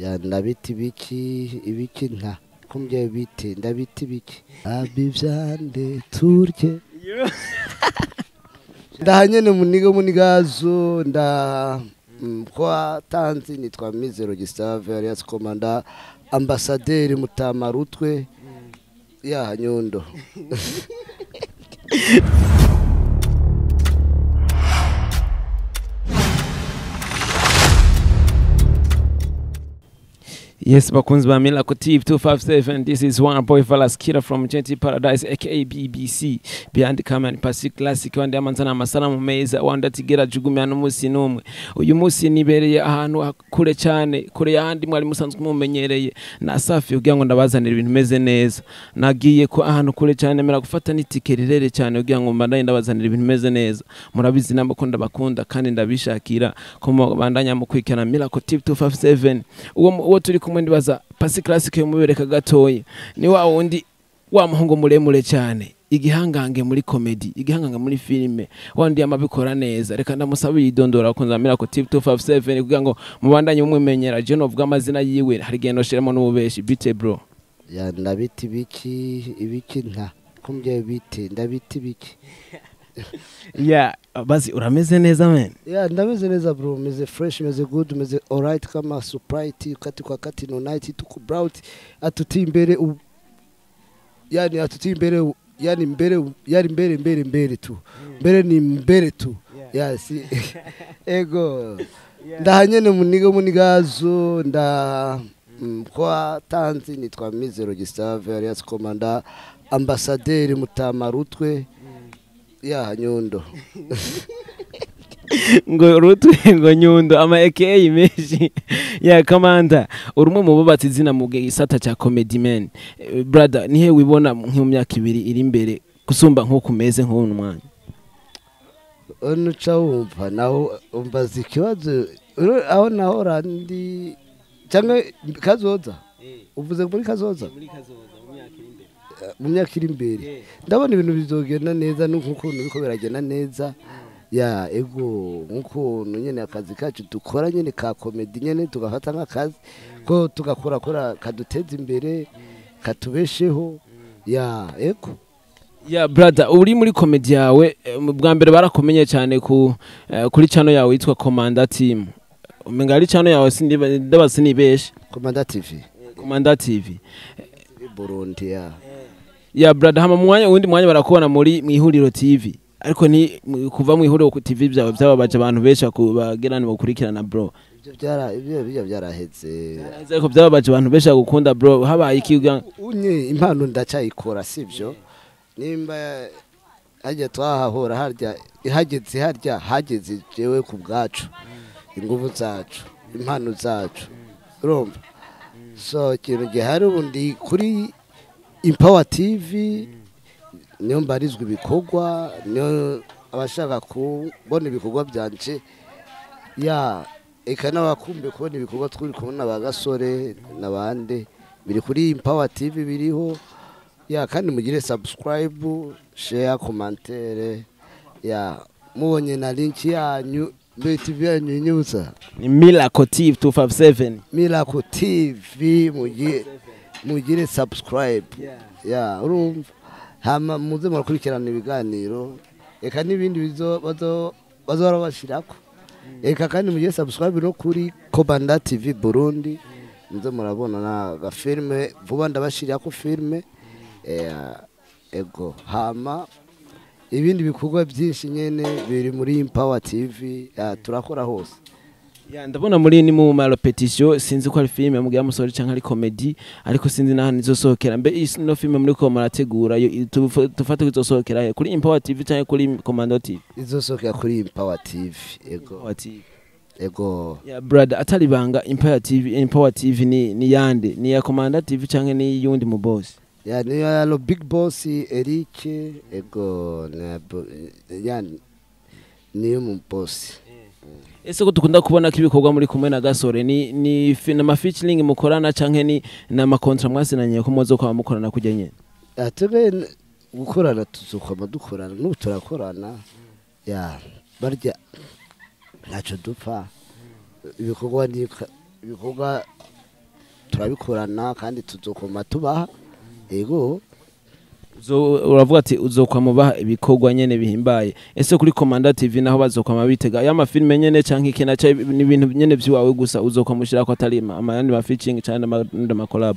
Ya ndabiti biki ibiki nta kumbye biti ndabiti biki abivyande turye ndahanyene muniga munigazo nda kwa tanzi nitwa Mizero Gustave alias Komanda ambassadeur Mutamarutwe ya Nyundo. Yes, bakunzi ba Miracle TV 257. This is one boy Valas Kira from Genty Paradise aka BBC. Behind the camera Pasi Classic wandi amanzana amasanamu meza wanda tigera jugumya n'umunsi numwe. Uyu munsi nibereye ahantu kure cyane, kure yandi mwari musanzwe mumenyereye. Na safi kugira ngo ndabazanira ibintu meze neza. Nagiye ko ahantu kure cyane mera gufata n'itike rirere cyane kugira ngo mbandanye ndabazanira ibintu meze neza. Murabizi namba ko ndabakunda kandi ndabishakira ko mubandanya mukwikana Miracle TV 257. Uwo turi kumwe ndibaza Pasi Classic yomubereka gatoyi ni wa wundi wa muhungu muremure cyane, igihangange muri comedy, igihangange muri filime, wandi amabikora neza. Reka ndamusaba yidondora ko nzamira ko TV 257 kugira ngo mubandanye mumwemenyera. Je novuga amazina yiwe hari gendo shiramo n'ububeshi. Bite bro? Ya ndabiti biki ibiki nta kumbye biti ndabiti biki. Ya basi urameze neza men? Ya ndameze neza bro, meze fresh, meze good, meze alright kama Sprite kati kwa kati no night tuku brout atuti imbere yani atuti imbere yani mbere yani mbere mbere mbere tu mbere ni mbere tu. Ya si ego ndahanyene muniga munigazo nda kwa tanzi nitwa Mizero Gustave alias Komanda ambassadeur Mutamarutwe ya Nyundo. Ngo rutwe ngo Nyundo ama aka menshi ya Komanda. Urumwe mu bubatsi izina mu gisata cha comedy man. Brother, nihe wibona nk'u myaka ibiri iri imbere gusumba nko kumeze nk'uno mwanya? Onuca wumva naho umbaza ikibazo aho nahora ndi cyangwa kazoza. Uvuze muri kazoza? Muri kazoza mu myaka iri imbere. Mu myaka iri imbere ndabona ibintu bizogenda neza n'ukuntu biko biragenda neza. Ya ego nkuko nyene akazi kacu dukora nyene ka comedy nyene tugafata nk'akazi ko tugakora kora kaduteza imbere katubesheho. Ya ego. Ya brother, uri muri comedy yawe bwa mbere barakomenye cyane ku kuri channel yawe yitwa Komanda Team. Umenga ari channel yawe ndabasi nibeshe. Komanda TV. Komanda TV Burundi. Ya ya brother, hama mwanya undi mwanya barakubona muri mwihuriro TV, ariko ni kuva mwihuriro ku TV byawe byababaje abantu benshi kubagerana bakurikirana bro. Ibyo byaraheze ariko byababaje abantu benshi gukunda bro. Habaye iki unye impano ndacyayikora sivyo? Nimba hajya twahahora harya ihageze harya hageze jewe ku bwacu inguvu zacu impano zacu urumva. So ikintu gihari ubundi kuri Empower TV niyo mbarizwa ibikorwa, niyo abashaka kubona ibikorwa byanje ya eka n'abakumbe kubona ibikorwa turi kubona bagasore nabande biri kuri Empower TV biriho. Ya kandi mugire subscribe, share, commentaire. Ya mubonye na link yanyu mbe TV yanyu nyuza ni Miracle TV 257. Miracle TV mugire subscribe. Ya urumva hama muze murakurikirana ibiganiro eka nibindi bazora bashirako. Eka kandi mugire subscribe no kuri Komanda TV Burundi muze murabona na ga filme vuba ndabashirako filme. Ego hama ibindi bikorwa byinshi nyene biri muri Empower TV. Turakora hose. Ya ndabona muri ni mu repetition sinzi ko ari filme mugira musore canke ari comedy, ariko sinzi naho nizosohokera. Mbe ino filme muri ko murategura tufate izosohokera kuri Empower TV canke kuri Komanda TV? Izosohokera kuri Empower TV. Ego. Empower TV. Ego. Ya brother, atari banga Empower TV, Empower TV ni yande, ni ya Komanda TV canke ni yundi mu boss? Ya ni ya lo big boss Eric. Ego na ya ni mu boss. Ese ko dukunda kubona ko ibikorwa muri kumwe na Gasore ni na featuring mukorana canke ni na ma contrat mwasinanye ko muzo kwa mukorana kujya nyene? Atebe gukorana tuzokoma dukorana n'ubu turakorana. Ya barya ntaco dupfa ibikorwa ni ibikorwa Turabikorana kandi tuzokoma tubaha. Ego. Uravuga ati uzokwama ubaha ibikorwa nyene bihimbaye. Ese kuri Komanda TV naho bazokwama bitega ya mafilme nyene canke iki na ni ibintu nyene vyiwawe gusa uzokwama ushirako atari amayandi ma featuring canke ama collab?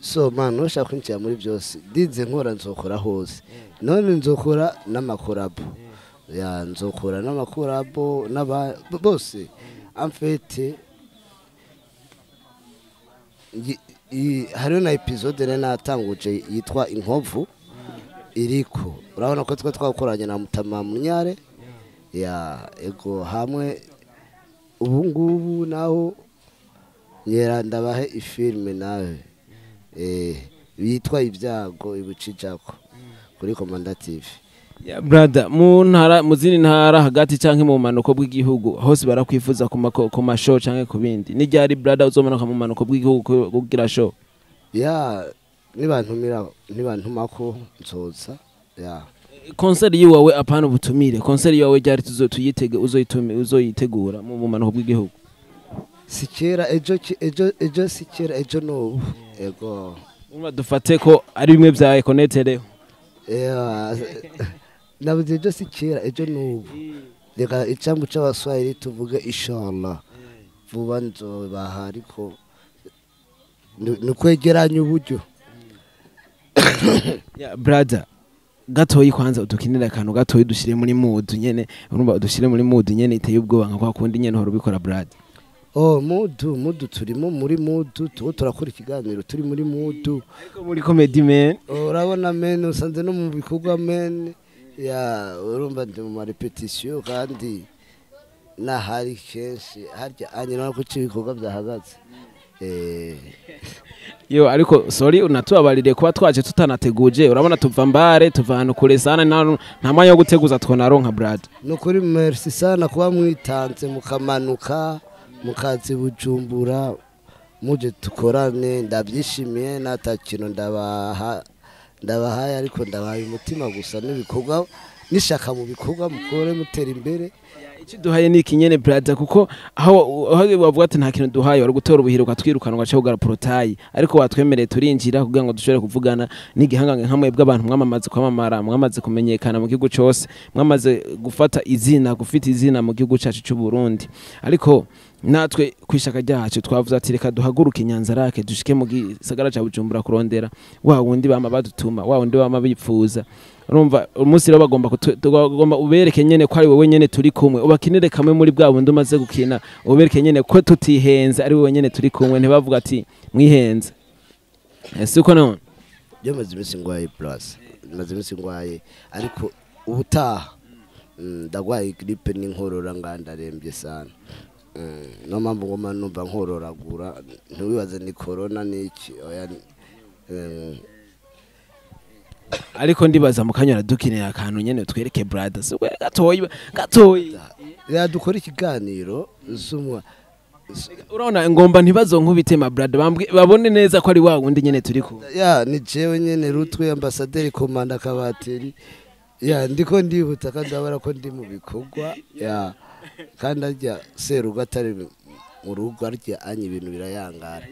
So man, ushaka kwinjira muri byose, ndize nkora nzokora hose. None nzokora n'amakorabo. Ya nzokora n'amakorabo n'aba bose. En fait hariho na episode nari natanguje yitwa Inkovu iriko. Urabona ko twe twakoranye na Mutama Munyare. Ya ego hamwe ubu ngubu naho nyera ndabahe ifilme nawe. Yitwa Ibyago ibucijako kuri Komanda TV. Ya brother, mu ntara, mu zindi ntara hagati canke mu manuko bw'igihugu hose barakwifuza ku ma show canke ku bindi. Ni ryari brother uzomanuka mu manuko bw'igihugu kugira show? Ya nibantumira, nibantumako nzoza. Ya Concert yiwawe apana ubutumire, concert yiwawe ryari tuyitege, uzoyitegura mu manuko bw'igihugu? Si kera ejo ejo ejo si kera ejo n'ubu. Ego. Umva dufate ko ari bimwe vya Econet rero. Nabuze ejo si kera ejo n'ubu. Reka icambu c'abaswahili tuvuge inshallah. Vuba nzobaha ariko ni kwegeranya uburyo. Ya brother, gatoyi kwanza udukinira akantu gatoyi dushire muri mood nyene, urumva udushire muri mood nyene iteye ubwoba nka kwa kundi nyene uhora ubikora brother. Oh, mood turimo muri mood, tuko turakora ikiganiro turi muri mood. Ariko muri comedy man. Urabona men usanze no mu bikorwa men. Ya urumva ndi mu repetition kandi nahari kenshi harya anyina ko ibikorwa byahagaze. Yo ariko sorry unatubabarire kuba twaje tutanateguje, urabona tuva mbare tuva ahantu kure sana, nta mwanya wo guteguza twonaronka brother. Nukuri merci sana kuba mwitanze mukamanuka mukazi Bujumbura muje tukorane, ndabyishimiye natakintu ndabahaye ariko ndabahaye umutima gusa n'ibikorwa nishaka mu bikorwa mukore mutera imbere. Icyo duhaye ni ikinyene brother, kuko aho bavuga ati nta kintu duhaye wari gutora ubuhiro ukatwirukanwa cyangwa ugara porotayi, ariko watwemereye turinjira kugira ngo dushobore kuvugana n'igihangange nka mwebwe abantu mwamamaze kwamamara, mwamaze kumenyekana mu gihugu cyose, mwamaze gufata izina, gufita izina mu gihugu cyacu cy'u Burundi. Ariko natwe kwishaka ryacu twavuze ati reka duhaguruke Nyanzarake dushike mu gisagara cya Bujumbura kurondera wa wundi bama badutuma, wa wundi bama bipfuza. Urumva umunsi rero bagomba bagomba ubereke nyene ko ari wewe nyene turi kumwe, ubakinire kamwe muri bwa bundi umaze gukina, ubereke nyene ko tutihenze ari wewe nyene turi kumwe, ntibavuga ati mwihenze. Ese uko none? Je maze iminsi ngwaye plus, maze iminsi ngwaye ariko ubutaha ndagwaye grippe n'inkorora ngandarembye sana. No mpamvu ngoma numva nkororagura, ntiwibaze ni corona niki oya. Ariko ndibaza mukanyura dukinira akantu nyene twereke brother, so gatoyi gatoyi ya dukora ikiganiro zumwa. Urabona ngomba ntibazo nkubitema brother, babone neza ko ari wa wundi nyene turi ku. Ya ni jewe nyene Rutwe ambassadeur komanda kabateri. Ya ndiko ndihuta kandi abara ko ndi mu bikorwa. Ya kandi arya serugo atari mu rugo arya anya ibintu birayangara.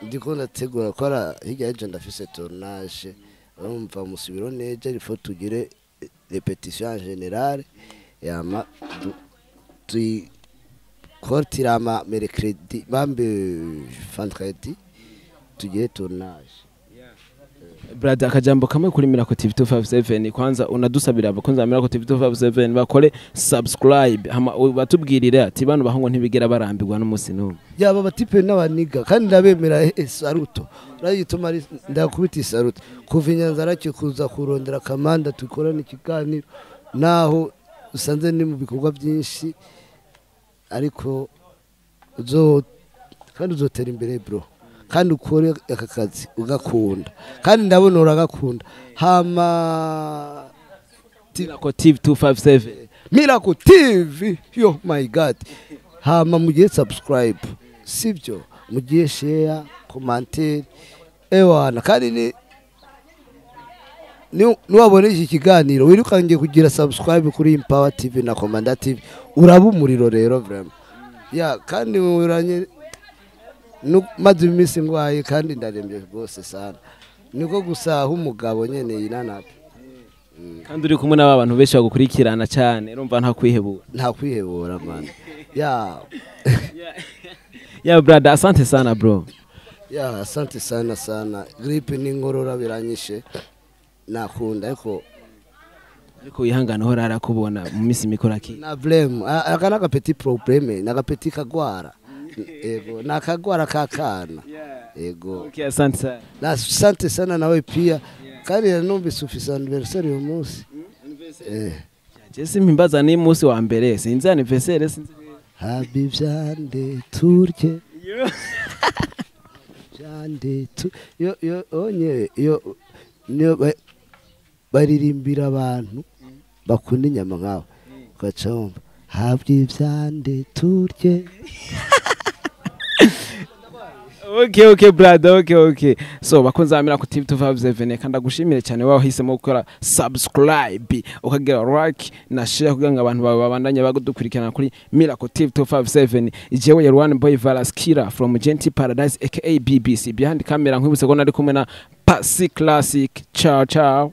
Ndiko ndategura kora hirya ejo ndafise tournage. Urumva musubiro neje il faut tugire répétition en général yama tu kortirama mercredi bambe vendredi tugire tournage. Brother, akajambo kamwe kuri Miracle TV 257 kwanza unadusabira abakunzi ba Miracle TV 257 bakore subscribe hama batubwirire ati bano bahungu ntibigera barambirwa n'umunsi n'umwe. Yaba batipe n'abaniga kandi ndabemera saruto urayituma ndakubita saruto kuva Inyanzarake kuza kurondera kamanda tukorana ikiganiro naho usanze ni mu bikorwa byinshi ariko kandi uzotera imbere bro, kandi ukore aka kazi ugakunda kandi ndabona uragakunda. Hama Miracle TV 257, Miracle TV, yo my god. Hama mugiye subscribe sibyo, mugiye share, commenter ewana, kandi ni niwabona iki kiganiro wirukangiye kugira subscribe kuri Empower TV na Komanda TV, uraba umuriro rero vraiment. Ya kandi uranye Maze iminsi ngwaye kandi ndarembye rwose sana, niko gusaha umugabo nyene yinanata. Kandi uri kumwe n'aba bantu benshi bagukurikirana cyane, urumva nta kwihebura. Nta kwihebura, man, ya. Yeah brother, asante sana bro. Ya, asante sana sana. Grippe n'inkorora biranyishe, nakunda ariko. Ariko wihangane, uhora arakubona mu minsi mikuru aki. Na blame aka naka petit problème, naka petit kagwara, ego nakagwara kakana, ego. Okay, asante sana. Na asante sana nawe pia, kandi numvise ufise anniversaire uyu munsi. Je simpimbaza ni munsi wa mbere, sinzi anniversaire, sinzi. Happy vyande turye vyande tu yo yo onye yo niyo baririmbira abantu bakunda inyama nkawe, ugaca wumva happy vyande turye. Okay, brother, okay. So bakunze ba Miracle TV 257, kandi ndagushimire cyane wawe wahisemo gukora subscribe, ukagira like na share kugira ngo abantu bawe babandanye bagudukurikirana kuri Miracle TV 257. Jewe ya Rwan Boy Valaskira from Genty Paradise aka BBC behind camera, nkwibutse ko nari kumwe na Pasi Classic. Ciao ciao.